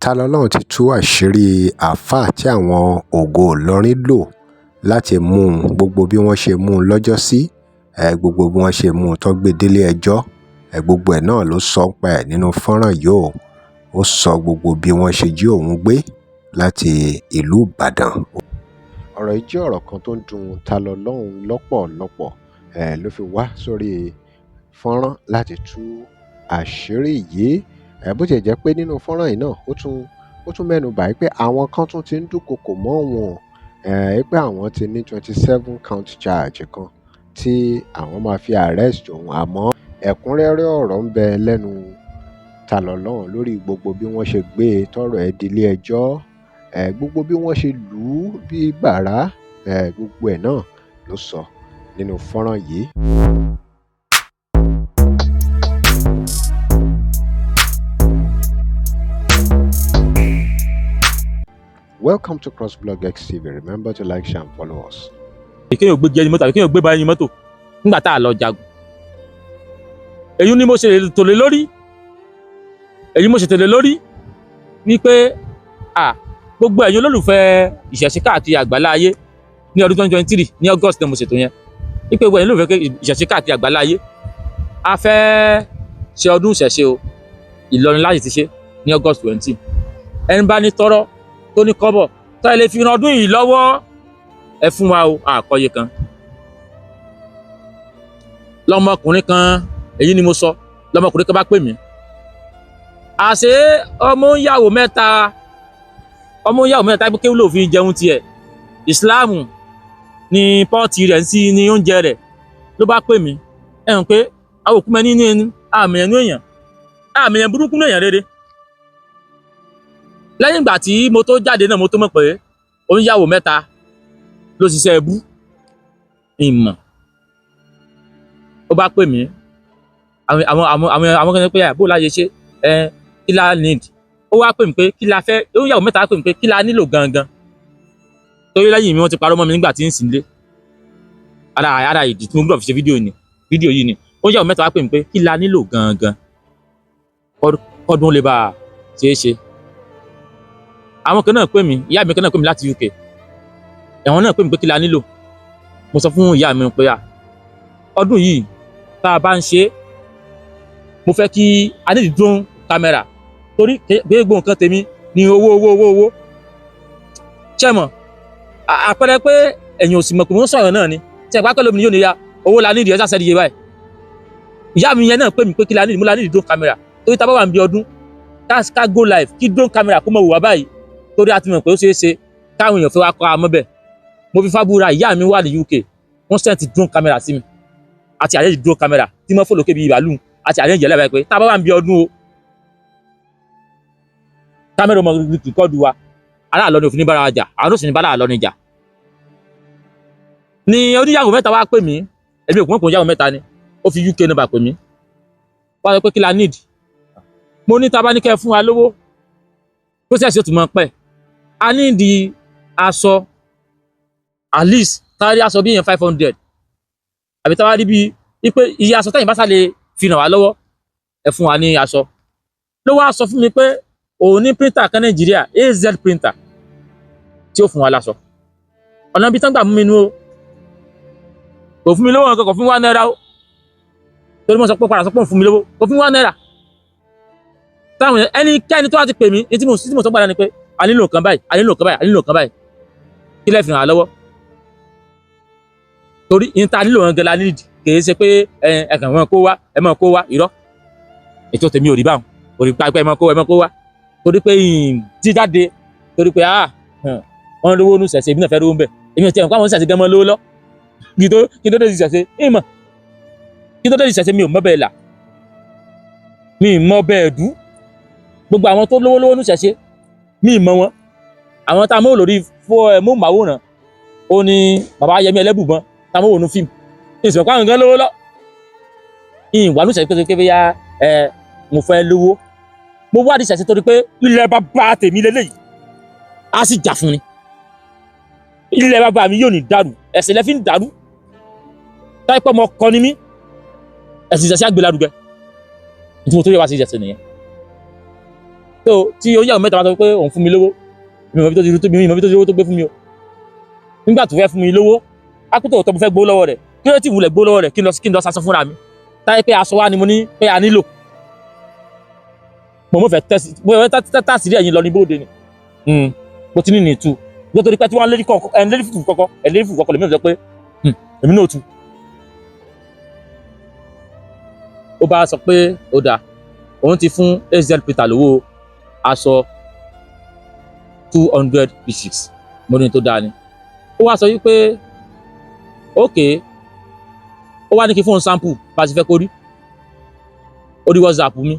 Ta-lọ́lọ́run ti tú àṣírí àáfàá tí àwọn ògo Ìlọrin lò láti mú un, gbogbo bí wọ́n ṣe mú un lọ́jọ́sí, gbogbo bí wọ́n ṣe mú un tó gbé délé ẹjọ́, gbogbo ẹ̀ náà ló sọ ń pa ẹ̀ nínú fọ́nrán yìí o. Ó sọ gbogbo bí wọ́n ṣe jí òun gbé láti ìlú Ìbàdàn. Ọ̀rọ̀ yìí jẹ́ ọ̀rọ̀ kan tó ń dùn Ta-lọ́lọ́run lọ́pọ̀lọpọ̀, ló fi wá sórí fọ́nrán láti tú àṣírí yìí. Bó tiẹ̀ jẹ́ pé nínú fọ́nrán yìí náà ó tún mẹ́nu bà pé àwọn kan tún ti ń dúnkokò mọ́ òun, pé àwọn ti ní 27 count charge kan tí àwọn máa fi arrest òun, àmọ́ ẹ̀kúnrẹ́rẹ́ ọ̀rọ̀ ń bẹ lẹ́nu Ta-lọ́lọ́run lórí gbogbo bí wọ́n ṣe gbé e tọ́rọ̀ ẹ̀ dilé ẹjọ́, gbogbo bí wọ́n ṣe lù ú bí bàrá, gbogbo ẹ̀ náà ló sọ nínú fọ́nrán yìí. Welcome to CrossBlog X TV. Remember to like, share and follow us. Kéèyàn gbé jẹ́ ní mọ́tò àbí kéèyàn gbé báyìí ní mọ́tò nígbà tá a lọ jagun. Èyí ni mo ṣe tò lé lórí, èyí mo ṣe tẹ̀lé lórí wípé à gbogbo ẹ̀yin olólùfẹ́ ìṣẹ̀ṣe káàkiri àgbálá ayé ní ọdún 2023 ní August ní mo ṣètò yẹn, wípé gbogbo ẹ̀yin olólùfẹ́ ìṣẹ̀ṣe káàkiri àgbálá ayé, a fẹ́ ṣe ọdún ìṣẹ̀ṣe o. Ìlọrin láti ti ṣe ní August 20. Ẹni bá ní tọ́rọ́ tó ní kọ́bọ̀ tó ẹ lè fi ran ọdún yìí lọ́wọ́, ẹ fún wa o. Àkọyé kan lọmọkùnrin kan, èyí ni mo sọ, lọmọkùnrin kan bá pè mí, àṣé ọmọ ń yàwó mẹ́ta, ọmọ ń yàwó mẹ́ta pé kéwù ló fi jẹun tiẹ̀, ìsìláàmù ní pọ́ọ̀tì rẹ̀ ń sí ní oúnjẹ rẹ̀. Ló bá pè mí, ẹ hàn pé àwọn òkú mẹ́ni ní ẹnu àmì ẹnu èèyàn, àmì ẹ̀yàn burúkú ní èèyàn rere. Lẹ́yìn ìgbà tí mo tó jáde náà, mo tó mọ̀ pé ó ń yàwó mẹ́ta ló ṣiṣẹ́ ẹbú ìmọ̀. Ó bá pè mí, àwọn kan ní pé bó láyé ṣe ẹ, kí la need. Ó wá pè mí pé kí la fẹ́. Ó ń yàwó mẹ́ta pè mí pé kí la nílò gangan, torí lẹ́yìn mi wọ́n ti parọ́ mọ́ mi nígbà tí ń sìn lé ara ìdí tí mo gbọ́dọ̀ fi ṣe fídíò ni fídíò yìí ni. Ó ń yàwó mẹ́ta wá pè mí pé kí la nílò gangan kọ́dún lè bá a ṣeé ṣe. Àwọn kan náà pè mí, ìyá mi kan náà pè mí láti UK, ẹ̀wọ̀n náà pè mí pé kí la nílò. Mo sọ fún ìyá mi pé ọdún yìí tá a bá ń ṣe, mo fẹ́ kí a ní drone camera, torí gbogbo nǹkan tèmi ní owó, owó, owó, owó. Ṣé mọ̀ àpẹẹrẹ pé ẹ̀yin ò sì mọ̀ pé mo ń sọ̀rọ̀ náà ni tí ẹ̀ pápẹ́ lómi yóò ní ya owó la nídìí, ẹ̀ sàṣẹ́ díye báyìí. Ìyá mi yẹn náà pè mí pé kí la nídìí. Mo la nídìí drone camera, torí tá a bá wà níbi ọdún, ká go live, kí drone camera kó mọ̀ wò wá báyìí, torí a ti mọ̀ pé ó ṣeé ṣe káwọn èèyàn fẹ́ wá kọ́ amọ́ bẹ̀. Mo fi fábúra, ìyá mi wà ní UK, wọ́n send drone camera sí mi àti arrange drone camera tí mo fò lókè bíi ìbàlù àti arrange ẹlẹ́bàá pé tá a bá wà níbi ọdún o, camera ọmọ record wa. Aláàlọ́ ni òfin ní bára wa jà, àwọn òsì ní bára àlọ́ ni jà. Ni oníyàwó mẹ́ta wá pè mí, èmi ò kún ìyàwó mẹ́ta ni, ó fi UK number pè mí wá sọ pé kí la need. Mo ní tá a bá ní kẹ́ fún wa lówó, process yóò tún mọ pẹ́. A ní di aṣọ, at least tá a rí aṣọ bí èèyàn 500, àbí tá a bá rí bí wípé iye aṣọ táyìn bá sá lè fi ràn wá lọ́wọ́, ẹ fún wa ní aṣọ. Ló wá sọ fún mi pé òun ní printer kan Nàìjíríà, AZ printer, tí ó fún wa láṣọ. Ọ̀nà ibi tán gbà mú mi nú o. Kò fún mi lówó nǹkan, kò fún wa náírà o, torí mo sọ pé padà sọ pé òun fún mi lówó, kò fún wa náírà. Táwọn ẹnikẹ́ni tó wá ti pè mí ní tí mo sọ padà ni pé a nílò nǹkan báyìí, a nílò nǹkan báyìí, a nílò nǹkan báyìí, kí lẹ́ fi ràn án lọ́wọ́, torí ní ta nílò wọn gan la nídìí. Kì í ṣe pé ẹ kàn wọn kó wá, ẹ mọ̀ kó wá. Irọ́, ètò tèmi ò rí báwọn, ò rí pé ẹ mọ̀ kó, ẹ mọ̀ kó wá, torí pé jíjáde, torí pé ah, wọn lówó nù sẹ̀sẹ̀, èmi náà fẹ́ rówó ń bẹ̀. Èmi ò tiẹ̀ mọ̀ pé àwọn sẹ̀sẹ̀ gan mọ́ lówó lọ. Kí tó dé sẹ̀sẹ̀ ìmọ̀, kí tó dé sẹ̀sẹ̀, mi ò mọ̀ bẹ́ẹ̀ là, mi ì mọ̀ bẹ́ẹ̀ dú. Gbogbo àwọn tó lówó lówó nù sẹ̀sẹ̀, mi ì mọ̀ wọn. Àwọn tá a mọ̀ lórí móhùnmáwòrán, ó ní bàbá Yẹmí Ẹlẹ́bùbọn tá a mọ̀ wò nù fíìmù, ìsìnkú àwọn gan lówó lọ. Ìwà nù sẹ̀sẹ̀ pé bóyá ẹ mo fẹ́ lówó. Mo wádìí sẹ̀sẹ̀ torí pé ilẹ̀ bàbá tèmi lélẹ́yìí, á sì jà fún ni. Ilẹ̀ bàbá mi yóò ní dàrú, ẹ̀sìn lẹ́fí ń dàrú. Táyé pé ọmọ kọ ni mí, ẹ̀sìn ìṣẹ̀ṣẹ̀ àgbélárugẹ tí mo tó yẹ wá sí ìṣẹ̀ṣẹ̀ nìyẹn. Tó tí oníyàwó mẹ́ta bá sọ pé òun fún mi lówó, mi ò mọ ibi tó ti mi ò mọ ibi tó ti rówó tó gbé fún mi o. Nígbà tó fẹ́ fún mi lówó, akútó tó mo fẹ́ gbó lọ́wọ́ rẹ̀, kí ló ti wulẹ̀ gbó lọ́wọ́ rẹ̀, kí n lọ sasọ fúnra mi, táyé pé aṣọ wa ni mo ní pé a nílò. Mo mọ̀ fẹ́ tẹ́sí, mo fẹ́ tàṣírí ẹ̀yin lọ ní bóde ni. Mo ti ní ní ìtú nítorí pé tí wọ́n lérí kọ̀ọ̀kan ẹ̀ ń lérí fùfú kọ̀ọ̀kan, ẹ̀ ń lérí fùfú kọ̀ọ̀kan, lèmi ò sọ pé èmi náà tú. Ó bá sọ pé ó dáa, òun ti fún AZ Peter lówó aṣọ 200 pieces. Mo ní tó dáa ni. Ó wá sọ wípé ok, ó wá ní kí fóun sample bá a ti fẹ́ kó rí. Ó rí WhatsApp mi,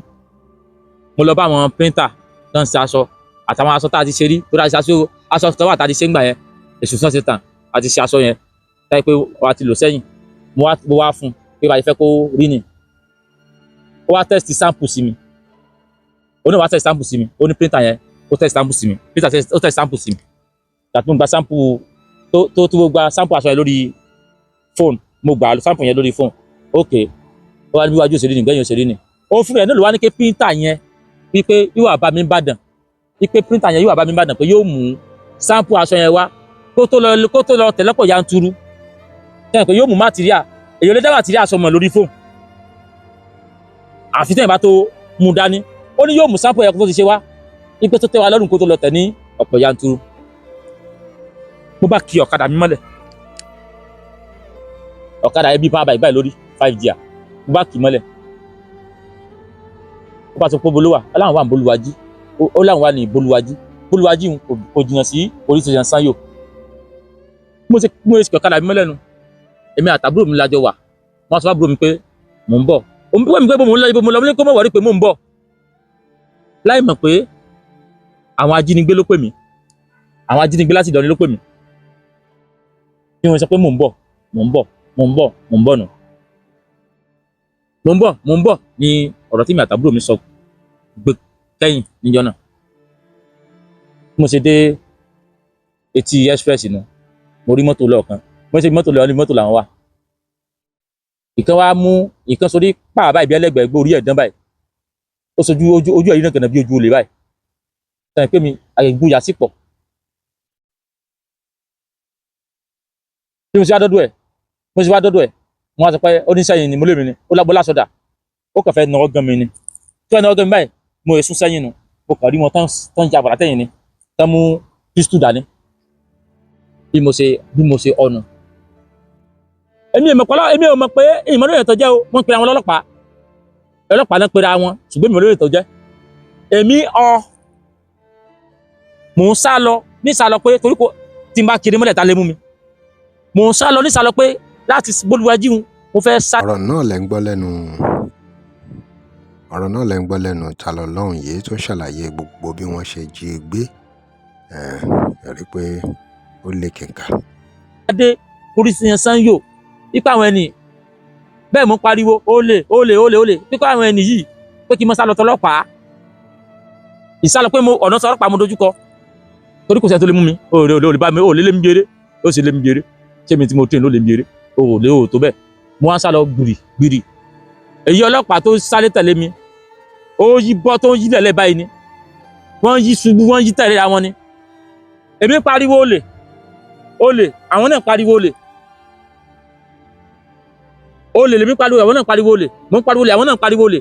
mo lọ bá àwọn printer tó ń ṣe aṣọ àtàwọn aṣọ tá a ti ṣe rí tó dáa, ṣe aṣọ, aṣọ tó wà tá a ti ṣe ń gbà yẹn, èṣù sàn ṣe tàn, a ti ṣe aṣọ yẹn táyé pé wà á ti lò sẹ́yìn. Mo wá fún un pé bá a ti fẹ́ kó rí ni. Ó wá text sample sí mi, ó ní wá text sample sí mi, ó ní printer yẹn, ó text sample sí mi, printer ó text sample sí mi. Tàbí mo gba sample tó tó gba sample aṣọ yẹn lórí phone, mo gbà sample yẹn lórí phone. Ok, ó wá ní bí wájú òṣèré ni, gbẹ̀yìn òṣèré ni. Ó fún rẹ̀ náà ló wá ní pé printer yẹn wípé yóò wá bá mi Ìbàdàn, wípé printer yẹn yóò wá bá mi Ìbàdàn, pé yóò mú sample aṣọ yẹn wá kó tó lọ tẹ̀lọ́pọ̀ yanturu, sẹ́yìn pé yóò mú material. Èyí ò lè dá material aṣọ mọ̀ lórí phone àfi tẹ́yìn bá tó mú dání. Ó ní yóò mú sample yẹn kó tó ti ṣe wá, wípé tó tẹ́ wa lọ́rùn kó tó lọ tẹ̀ ní ọ̀pọ̀ yanturu. Mo bá kí ọ̀kadà mi mọ́lẹ̀, ọ̀kadà yẹn bí power bike báyìí lórí five gear, mo bá kì í mọ́lẹ̀. Ó bá sọ pé bolówà, ó láwọn wà ní Bolúwájí, ó láwọn wà ní Bolúwájí. Bolúwájí kò jìnnà sí police station Sanyo. Mo ṣe ọ̀kadà mi mọ́lẹ̀ nu, èmi àtàbúrò mi lájọ wà. Wọ́n sọ fún àbúrò mi pé mò ń bọ̀. Òun pè mí pé mò ń lọ ibo mo lọ, mo ní kó mọ̀ wọ́rí pé mò ń bọ̀, láì mọ̀ pé àwọn ajínigbé ló pè mí, àwọn ajínigbé láti Ìlọrin ló pè mí. Bí wọ́n sọ pé mò ń bọ̀, mò ń bọ̀, mò ń bọ̀, mò ń bọ̀ nù, mò ń bọ̀, mò ń bọ̀ ní ọ̀rọ̀ tí mi àtàbúrò mi sọ gbé kẹ́yìn níjọ́ náà. Bí mo ṣe dé etí express nu, mo rí mọ́tò lọ́ọ̀kan. Mo ṣe mọ́tò lọ́ọ̀ ní mọ́tò làwọn wà. Ìkan wá mú ìkan sórí pàà báyìí bí ẹlẹ́gbẹ̀ẹ́ gbé orí ẹ̀ dán báyìí, ó sojú ojú ojú ẹ̀rí náà gànà bí ojú olè báyìí, sọ pé mi àìgbóyà sí pọ̀. Bí mo ṣe wá dọ́dọ̀ ẹ̀, mo ṣe wá dọ́dọ̀ ẹ̀, mo wá sọ pé ó ní sẹ́yìn ni mo lè mi ni ó lágbó lásọdà, ó kàn fẹ́ náwó gan mi ni tí wọ́n náwó gan mi báyìí, mo yẹ sún sẹ́yìn nu, mo kàn rí wọn tán ya bàrà tẹ̀yìn ni, tán mú pistol dání. Bí mo ṣe ọ̀nà, èmi ò mọ̀ pé èmi ò mọ̀ pé ìmọ̀ lóye tó jẹ́ o. Wọ́n pe àwọn ọlọ́pàá, ọlọ́pàá náà pera wọn, ṣùgbọ́n ìmọ̀ lóye tó jẹ́. Èmi ọ mò ń sá lọ ní sá lọ pé torí kò tí n bá kiri mọ́lẹ̀ ta lè mú mi. Mò ń sá lọ ní sá lọ pé láti Bolúwájí mo fẹ́ sá. Ọ̀rọ̀ náà lẹ́ ń gbọ́ lẹ́nu Talọ́lọ́hun yìí tó ṣàlàyé gbogbo bí wọ́n ṣe jí i gbé. Ẹ rí i pé ó lè kẹ̀kà. Dé police yẹn Sanyo, ipa àwọn ẹni bẹ́ẹ̀, mo ń pariwo olè, olè, olè, olè, pípa àwọn ẹni yìí pé kí n mọ sá lọ tọlọ́pàá ìsálọ pé mo ọ̀nà sọlọ́pàá mo dojúkọ torí kò sẹ́ni tó lè mú mi. O lè o lè bá mi, o lè lé mi jèrè, o sì lé mi jèrè. Ṣé mi tí mo train ló lè mi jèrè? O lè o tó bẹ́ẹ̀. Mo wá ń sá lọ gbìrì gbìrì. Èyí ọlọ́pàá tó sáré tẹ̀lé mi, ó yí bọ́ tó ń yí lẹ̀lẹ́ báyìí ni wọ́n yí ṣubú, wọ́n yí tẹ̀lé ra wọn ni. Èmi pariwo olè, olè, àwọn náà pariwo olè, olè. Lèmi pariwo, àwọn náà pariwo olè. Mo ń pariwo olè, àwọn náà pariwo olè.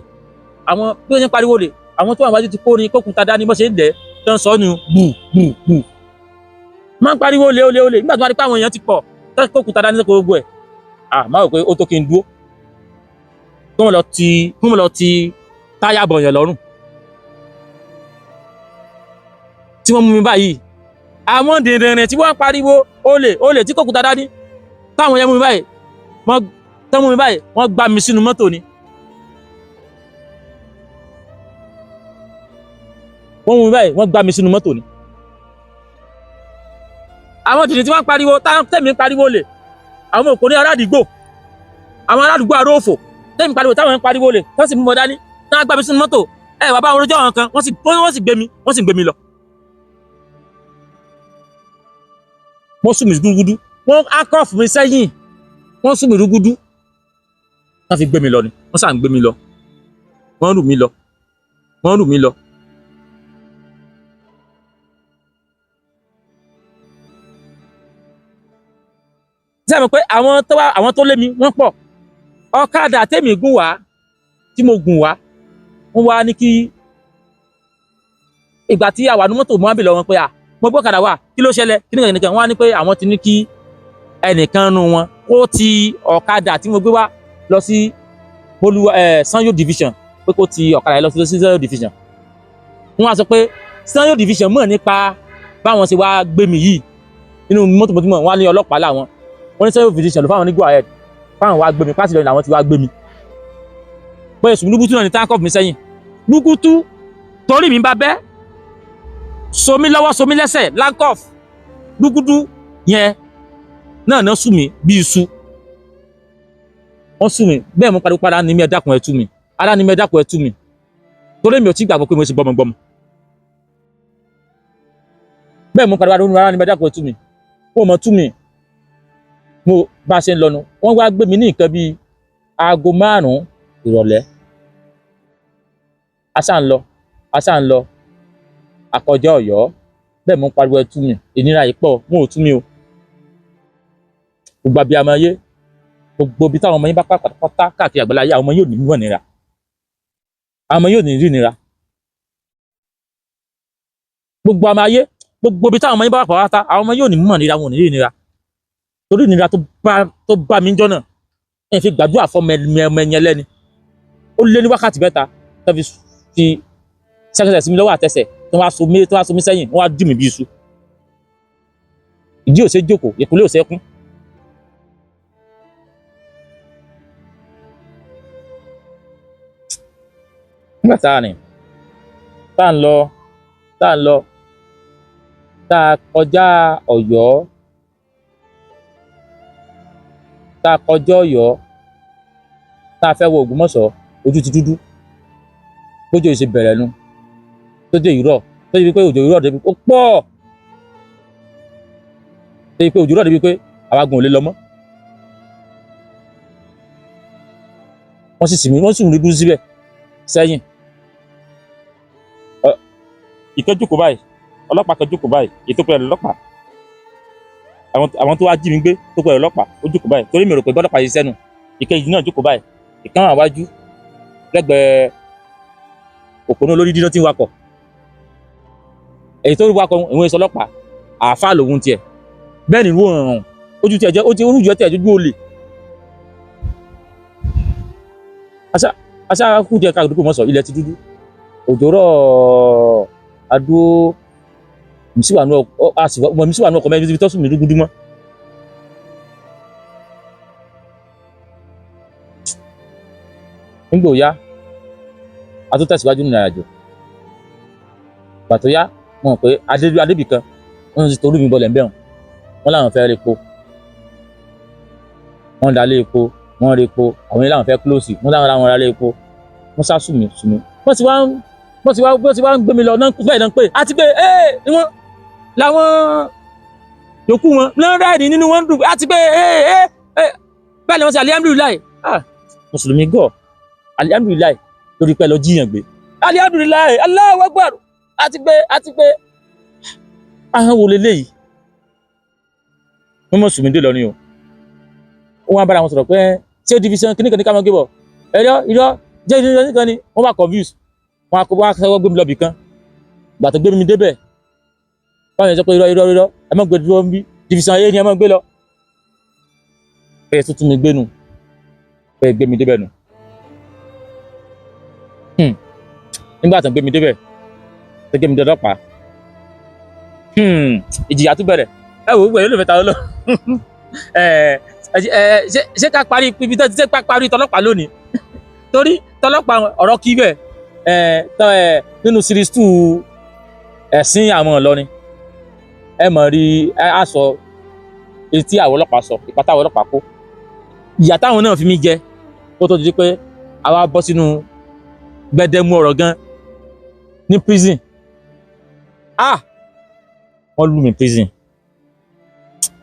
Àwọn bí wọ́n ṣe ń pariwo olè, àwọn tó wà wájú ti kó ní kókùtà dání, bó ṣe ń lẹ̀ tó ń sọ nù bù bù bù. Máa ń pariwo olè, olè, olè. Nígbà tó wá rí pé àwọn èèyàn ti pọ̀ tó kókùtà dání sóko gbogbo ẹ̀, ah, máa rò pé ó tó kí n dúró kó wọ́n lọ ti táyà bọ̀ yẹn lọ́rùn tí wọ́n mú mi báyìí. Àwọn dìndìnrín tí wọ́n pariwo olè, olè tí kókùtà dání, táwọn yẹn mú mi báyìí, wọ́n tán mú mi báyìí, wọ́n gbá mi sínú mọ́tò ni. Wọ́n mú mi báyìí, wọ́n gbá mi sínú mọ́tò ni. Àwọn dìndín tí wọ́n pariwo tẹ̀mí pariwo olè, àwọn òkò ní aládùúgbò, àwọn aládùúgbò aróòfò tẹ̀mí pariwo, táwọn ń pariwo olè tó sì mú mọ́ dání, táwọn gbá mi sínú mọ́tò. Ẹ wà bá àwọn olójó àwọn kan, wọ́n sì gbé mi, wọ́n sì gbé mi lọ. Wọ́n sún mi rúgúdú, wọ́n ákọ́ọ̀fù mi sẹ́yìn, wọ́n sún mi rúgúdú, wọ́n fi gbé mi lọ ni. Wọ́n sà ń gbé mi lọ, wọ́n rù mí lọ, wọ́n rù mí lọ. Sẹ́mi pé àwọn tó wá, àwọn tó lé mi wọ́n pọ̀. Ọ̀kadà tèmi gùn wá, tí mo gùn wá, wọ́n wá ní kí ìgbà tí àwa ní mọ́tò mọ́ àbí lọ wọn pé à mo gbọ́ ọ̀kadà wà, kí ló ṣẹlẹ̀, kí nìkan nìkan. Wọ́n á ní pé àwọn ti ní kí ẹnìkan nu wọn kó ti ọ̀kadà tí mo gbé wá lọ sí Bolúwa Sanyo division, pé kó ti ọ̀kadà yẹn lọ sí Sanyo division. Wọ́n á sọ pé Sanyo division mọ̀ nípa báwọn ṣe wá gbé mi yìí nínú mọ́tò mọ́tò mọ́. Wọ́n á ní ọlọ́pàá làwọn, wọ́n ní Sanyo division ló fáwọn ní go ahead fáwọn wá gbé mi pàṣẹ lọ́nà àwọn ti wá gbé mi. Pé èsùn lúgútú náà ní táǹkọ̀fù mi sẹ́yìn lúgútú torí mi bá bẹ́ somi lọ́wọ́ somi lẹ́sẹ̀ lankoff lúgúdú yẹn náà náà sùn mí bí iṣu. Wọ́n sùn mí bẹ́ẹ̀, mo pariwo padà ní mi, ẹ dákun, ẹ tú mi, ara ní mi, ẹ dákun, ẹ tú mi, torí mi ò tí gbàgbọ́ pé mo ti gbọmọgbọmọ. Bẹ́ẹ̀ mo pariwo ara ní mi, ẹ dákun, ẹ tú mi, wọ́n mọ̀ tú mi. Mo bá a ṣe ń lọnu, wọ́n wá gbé mi ní nǹkan bíi aago 5 ìrọ̀lẹ́. Aṣá ń lọ, aṣá ń lọ, àkọjá Ọ̀yọ́. Bẹ́ẹ̀ mo ń pariwo ẹ tú mi, ìnira yìí pọ̀. Wọn ò tú mi o. Gbogbo abiyamọ ayé, gbogbo ibi táwọn ọmọ yín bá pátá káàkiri àgbàlá ayé, àwọn ọmọ yóò ní mọ̀ nira, àwọn ọmọ yóò ní rí nira. Gbogbo ọmọ ayé, gbogbo ibi táwọn ọmọ yín bá pátá, àwọn ọmọ yóò ní mọ̀ nira, wọn ò ní rí nira, torí ìnira tó bá mi jọ náà ẹ̀ fi gbàdúrà fọmọ ẹni ẹni ẹlẹ́ni. Ó lé ní wákàtí 3 tó fi fi ṣẹ́kẹ̀ṣẹ̀ sí mi lọ́wọ́ àtẹsẹ̀, tó wá so mí sẹ́yìn, wọ́n wá dì mí bí iṣu. Ìdí ò ṣe jókòó, ìkúlé ò ṣe kún. Nígbà tá a rìn, tá a ń lọ, tá a ń lọ, tá a kọjá Ọ̀yọ́, tá a kọjá Ọ̀yọ́, tá a fẹ́ wọ Ògbómọ̀ṣọ́, ojú ti dúdú. Bójú yìí ṣe bẹ̀rẹ̀ nu, tó dé ìrọ̀, tó débi pé òjò ìrọ̀ débi ó pọ̀, débi pé òjò ìrọ̀ débi pé àwa gan ò lè lọ mọ́. Wọ́n sì sì mí, wọ́n sì rí dúró síbẹ̀ sẹ́yìn. Ìkan jókòó báyìí, ọlọ́pàá kan jókòó báyìí, ètò pẹ̀lú ọlọ́pàá, àwọn tó wá jí mi gbé tó pẹ̀lú ọlọ́pàá, ó jókòó báyìí, torí mi rò pé bọ́lọ́pàá yìí sẹ́nu. Ìkejì náà jókòó báyìí, ìkan wà wájú lẹ́gbẹ̀ẹ́ òpónà olórí dídán tí ń wakọ̀. Èyí tó ń wakọ̀ ìwọ̀n èso ọlọ́pàá, àáfàá lòun tiẹ̀ bẹ́ẹ̀ ni ìwọ̀n ọ̀rùn ojú tiẹ̀ jẹ́, ó ti orújọ tiẹ̀ jójú olè. Aṣá kú díẹ̀ káàkiri kò mọ̀ sọ, ilẹ̀ ti dúdú, òjò rọ̀, adúó mùsíwà nù ọkọ̀ mẹ́rin tó sùn mí dúdú mọ́. Nígbà ó yá, a tó tẹ̀síwájú nínú ìrìnàjò. Ìgbà tó yá, mo mọ̀ pé adébì kan wọ́n ti torí mi bọlẹ̀ ń bẹ̀rùn, wọ́n láwọn fẹ́ repo, wọ́n dalé epo, wọ́n repo. Àwọn yẹn láwọn fẹ́ close, wọ́n láwọn ra lé epo. Wọ́n sá sùn mí sùn mí. Wọ́n ti wá ń gbé mi lọ náà bẹ́ẹ̀ náà pé àti pé ee ni wọ́n làwọn yòókù wọn náà rẹ́ẹ̀dì nínú wọn dùn àti pé ee ee ee bẹ́ẹ̀ ni wọ́n ti alihamdulilayi. Ah, mùsùlùmí gọ̀, alihamdulilayi lórí pẹ́ lọ jíyàn gbé, alihamdulilayi, Allahu Akbar, àti pé àti pé ahọ́n wo leléyìí. Wọ́n mọ̀ sùn mí dé lọ ni o. Wọ́n á bára wọn sọ̀rọ̀ pé ṣé division kìnnìkan ní ká máa gbé bọ̀, ẹ̀rọ irọ́ jẹ́ ìdílé nìkan ni wọ́n bá confuse. Wọ́n á kó wọ́n á sọ́wọ́ gbé mi lọ bì kan. Gbà tó gbé mi débẹ̀, báwọn yẹn sọ pé irọ́ irọ́ irọ́, ẹ má gbé dúró ń bí, division ayé ni ẹ má gbé lọ. Ẹ tuntun mi gbé nu, ẹ gbé mi débẹ̀ nu. Nígbà tó gbé mi débẹ̀, tó gbé mi dé ọlọ́pàá, ìjìyà tún bẹ̀rẹ̀. Ẹ wò ó gbẹ̀rẹ̀ ló fẹ́ ta lọ. Ẹ ẹ ṣé ká parí ibi tó ti ṣe ká parí tọlọ́pàá lónìí, torí tọlọ́pàá ọ̀rọ̀ kí bẹ́ẹ̀ ẹ tọ́ ẹ nínú series 2 ẹ̀sìn àwọn Ìlọrin. Ẹ mọ̀ rí ẹ á sọ etí àwọn ọlọ́pàá sọ ìpátá àwọn ọlọ́pàá kó ìyà táwọn náà fi mí jẹ kó tó di pé àwa bọ́ sínú gbẹdẹmú ọ̀rọ̀ gan ní prison. Ah, wọ́n lù mí prison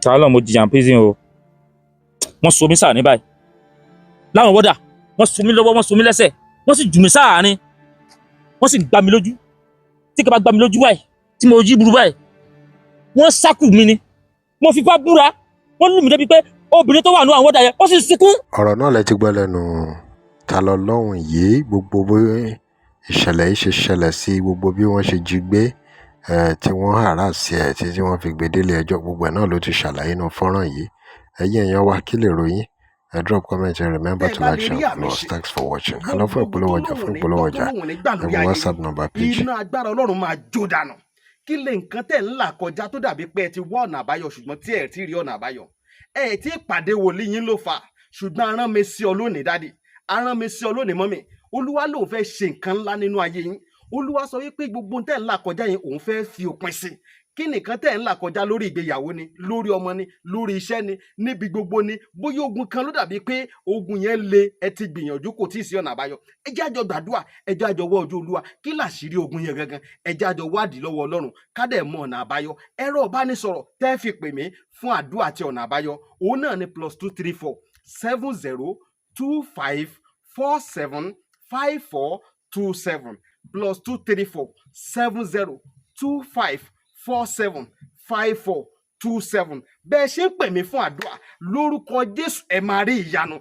tààlà, mo jìyà prison o. Wọ́n so mí sáà ní báyìí láwọn wọ́dà, wọ́n so mí lọ́wọ́, wọ́n so mí lẹ́sẹ̀, wọ́n sì jù mí sáàárín, wọ́n sì gbá mi lójú. Tí kò bá gbá mi lójú báyìí tí mo yí burú báyìí, wọ́n sákù mi ni mo fipá búra. Wọ́n lù mí débi pé Obìnrin tó wà ní àwọn warder yẹn, ó sì sunkún. Ọ̀rọ̀ náà lẹ ti gbọ́ lẹ́nu Ta Lọ́lọ́run yìí. Gbogbo bí ìṣẹ̀lẹ̀ yìí ṣe ṣẹlẹ̀ sí, gbogbo bí wọ́n ṣe jí gbé, tí wọ́n harass ẹ̀ tí wọ́n fi gbé délé ẹjọ́, gbogbo ẹ̀ náà ló ti ṣàlàyé nínú fọ́nrán yìí. Ẹ̀yin èèyàn wa, kí lè ròyìn? Ẹ drop comment and remember to like, share, follow us. Thanks for watching. Àlọ́ fún ìpolówó ọjà, fún ìpolówó ọjà, ẹ wo WhatsApp number page. Iná agbára Ọlọ́run máa jó dànù. Kí lè nǹkan tẹ̀ ń là kọjá tó dàbí pé ẹ ti wá ọ̀nà àbáyọ, ṣùgbọ́n tí ẹ ti rí ọ̀nà àbáyọ? Ẹ ti pàdé wòlíì yín ló fà, ṣùgbọ́n arán mi sí ọ lónìí, daddy, arán mi sí ọ lónìí, mummy. Olúwa lòun fẹ́ ṣe nǹkan ńlá nínú ayé yín. Olúwa sọ wípé gbogbo tẹ̀ ń là kọjá yẹn, òun fẹ́ fi òpin sí. Kí nìkan tẹ̀ ń là kọjá? Lórí ìgbéyàwó ni, lórí ọmọ ni, lórí iṣẹ́ ni, níbi gbogbo ni. Bóyá ogun kan ló dàbí pé ogun yẹn le, ẹ ti gbìyànjú, kò tí ì sí ọ̀nà àbáyọ. Ẹ jẹ́ àjọ gbàdúrà, ẹ jẹ́ àjọ wọ́ ojú Olúwa. Kí làṣírí ogun yẹn gangan? Ẹ jẹ́ àjọ wádìí lọ́wọ́ Ọlọ́run, ká dẹ̀ mọ ọ̀nà àbáyọ. Ẹ̀rọ ìbánisọ̀rọ̀ tẹ́ fi pè mí fún àdúrà àti ọ̀nà àbáyọ, òun náà ni +234 70 25 47 54 27, +234 70 25 47 54 27. Bẹ́ẹ̀ ṣe ń pè mí fún àdúrà, lórúkọ Jésù, ẹ máa rí ìyanu.